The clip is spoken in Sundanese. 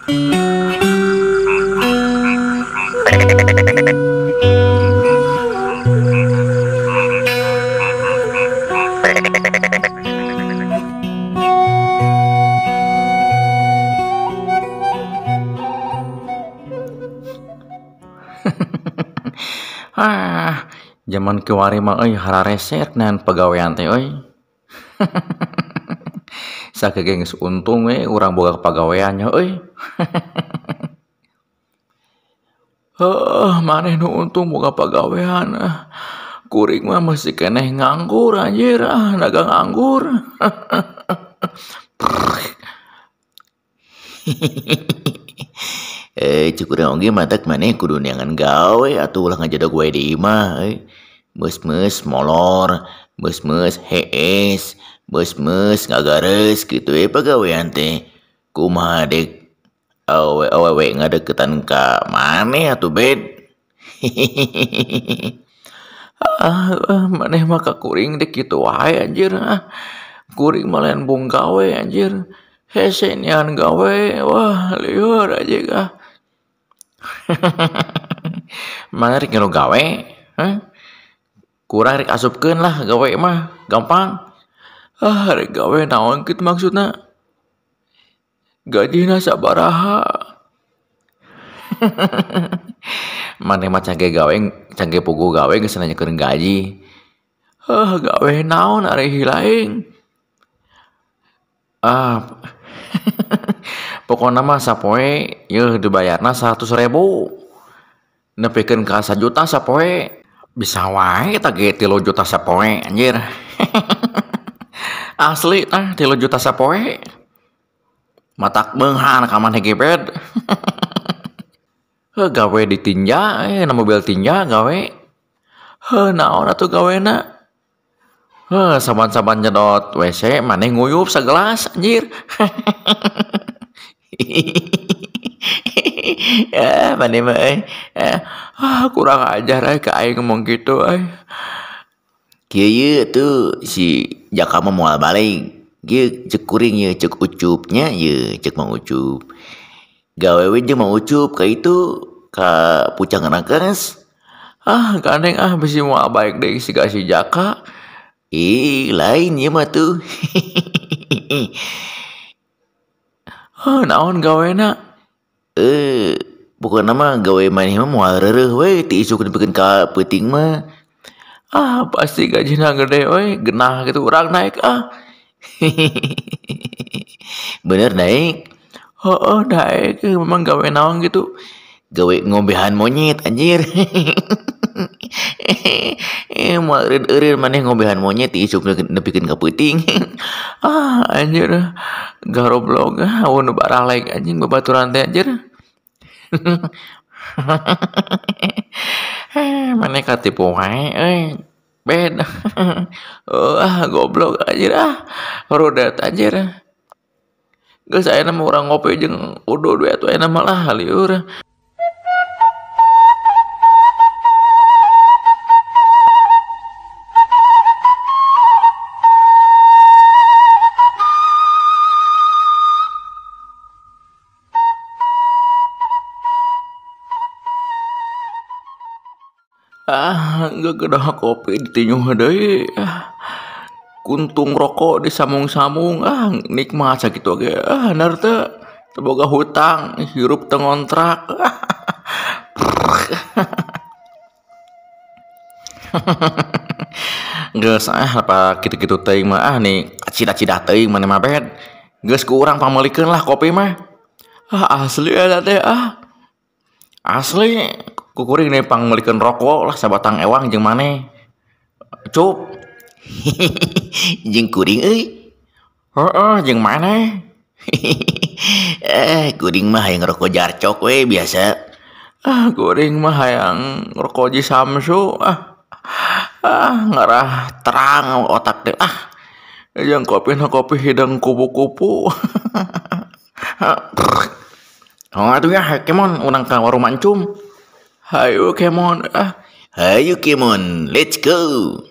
Ah, zaman kiwari mah euy harareset nean pagawean teh euy. Sakieu geus untung we urang boga pagawean nya euy. Heuh, maneh nu untung boga pagawean. Kuring mah masih keneh nganggur anjir, ah dagang anggur. Cek urang oge matak maneh kudu neangan gawe atuh ulah ngajadog wae di imah euy. Meus-meus molor, meus-meus hees, meus-meus ngagareus kitu we pagawean teh. Kumaha dek awewe ngadeukeutan ka maneh atuh bed. Ah, maneh mah ka kuring dek kitu wae anjir. Ah, kuring mah lain bung gawe anjir. Hese nian gawe, wah lieur aja ah. Mana rek ngilu gawe? Hah? Kurang rek asupkeun lah gawe mah, gampang. Ah, rek gawe naon kitu maksudna? Gajina sabaraha? Maneh mah cangge gawe, cangge puguh gawe geus nanyakeun gaji. Ah, gawe naon ari hilaing? Ah, pokona mah sapoe yeuh dibayarna 100.000. Nepikeun ka 1 juta sapoe. Bisa wae eta ge 3 juta sapoe anjir. Asli tah 3 juta sapoe. Matak beunghar ka maneh ge bed. Heuh gawe di tinja, na mobil tinja gawe. Heuh naon atuh gawena? Heuh, saban-saban nyedot WC maneh nguyup sagelas anjir. Ah, maneh mah euy. Ah, kurang ajar euy ka aing ngomong kitu euy. Kieu ye tuh si Jaka mah moal balik. Kieu ceuk kuring ye ceuk Ucupnya ye ceuk Mang Ucup. Gawe we jeung Mang Ucup ka itu ka Pucang Rangkes. Ah, gandeng ah bisi moal baik deui siga si Jaka. Ih, lain ieu mah tuh. Heuh, naon gawena? Pokona mah gawe maneh mah moal reureuh we ti isuk nepikeun ka peuting mah. Ah, pasti gajina gede we, genah kitu urang naik ah. Bener naik? Heeh, naik memang gawe naon gitu. Gawe ngombehan monyet anjir. Moal eureun-eureun maneh ngombehan monyet ti isuk nepikeun ka peuting. Ah, anjir. Garoblog ah, nu baralek anjing babaturan teh anjir. Maneh katipu wae euy. Bed. Ah, goblok anjir ah. Rudet anjir. Geus ayeuna mah urang ngopi jeung udud we atuh ayeuna mah lah lieur. Ah, gegedah kopi ditinyuh deui. Ah, kuntung rokok disamung-samung. Ah, nikmat sakitu ge. Ah, bener teu. Teu boga hutang, hirup teu ngontrak. Geus ah, apa kitu-kitu teuing mah ah nih cida-cida teuing maneh mah bed. Geus ku urang pameulikeun lah kopi mah. Ah, asli eta teh ah. Asli kukuring nih pangmeulikeun rokok lah sabatang ewang jeung maneh. Cup. Jeung kuring euy. Heeh, jeung maneh. Kuring mah hayang rokok jarcok we biasa. Ah, kuring mah hayang rokok Ji Samsu. Ah, ah ngarah terang otak teh. Ah, jeung kopina kopi hidung kupu-kupu. Oh, atuh ya, kemon urang ka warung Mancum. Hayu kemon ah. Hayu kemon, let's go.